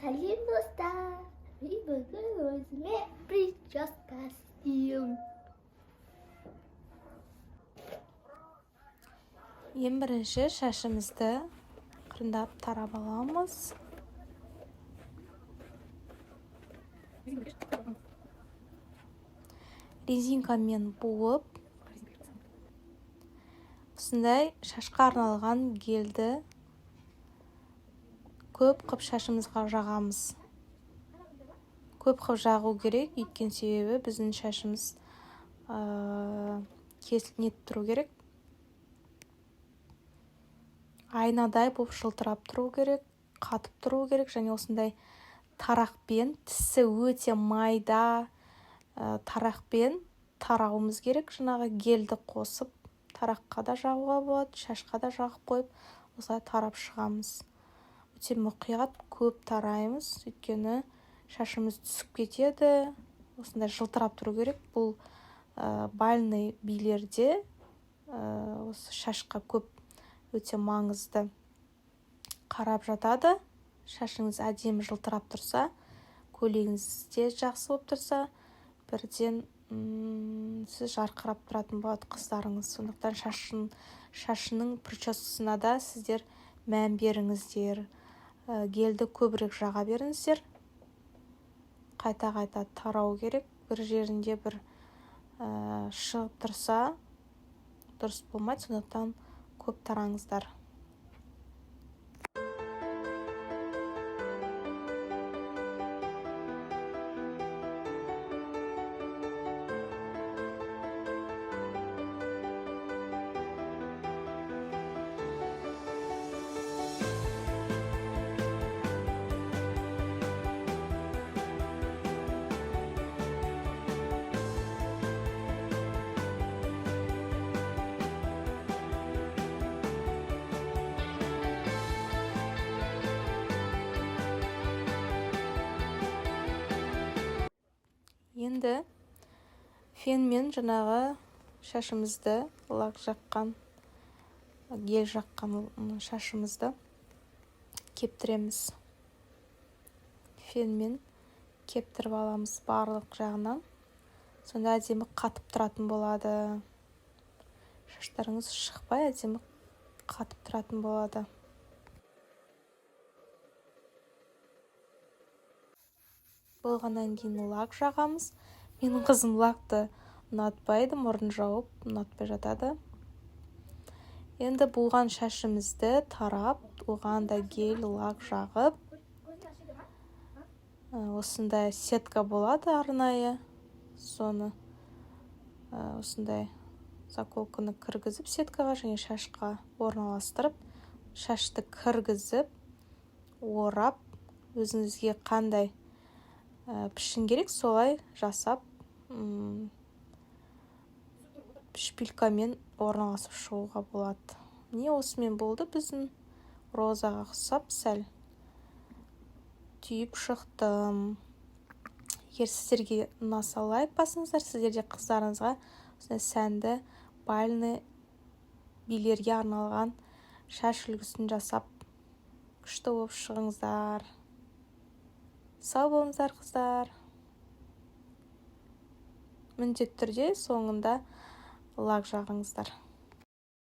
Сәлем, достар! Мен бүгін өзіме прическа істеймін. Ең бірінші шашымызды ақырындап тарап аламыз. Резинкамен буып, осындай шашқа арналған гельді көп қып шашымызға жағамыз. Көп қып жағу керек, өйткені себебі біздің шашымыз нетіп тұру керек. Айнадай болып жылтырап тұру керек, қатып тұру керек. Және осындай тарақпен, тісі өте майда, тарақпен тарауымыз керек. Жаңағы гельді қосып тараққа да жағуға болады, шашқа да жағып қойып, осылай тарап шығамыз. Өте мұқият көп тараймыз, өйткені шашымыз түсіп кетеді. Осындай жылтырап тұру керек. Бұл бальный билерде осы шашқа көп өте маңызды қарап жатады. Шашыңыз әдемі жылтырап тұрса, көйлегіңіз де жақсы болып тұрса, бірден сіз жарқырап тұратын болады қыздарыңыз. Сондықтан шашының прическасына да сіздер мән беріңіздер. Гельді көбірек жаға беріңіздер. Қайта-қайта тарау керек. Бір жерінде бір шығып тұрса дұрыс болмайды, сондықтан көп тараңыздар. Енді фенмен жаңағы шашымызды, лак жаққан, гель жаққан шашымызды кептіреміз. Фенмен кептіріп аламыз барлық жағынан. Сонда әдемі қатып тұратын болады. Шаштарыңыз шықпай әдемі қатып тұратын болады. Болғаннан кейін лак жағамыз. Менің қызым лакты ұнатпайды, мұрнын жауып ұнатпай жатады. Енді буған шашымызды тарап, оған да гель лак жағып, осындай сетка болады арнайы. Соны осындай заколканы кіргізіп сеткаға және шашқа орналастырып, шашты кіргізіп, орап, өзіңізге қандай пішін керек, солай жасап, шпилькамен орналасып шығуға болады. Міне, осымен болды, біздің розаға ұқсап сәл түйіп шықтым. Егер сіздерге ұнаса, лайк басыңыздар. Сіздер де қыздарыңызға осындай сәнді бальный билерге арналған шаш үлгісін жасап, күшті болып шығыңыздар. Сау болыңыздар, қыздар. Міндетті түрде соңында лак жағыңыздар.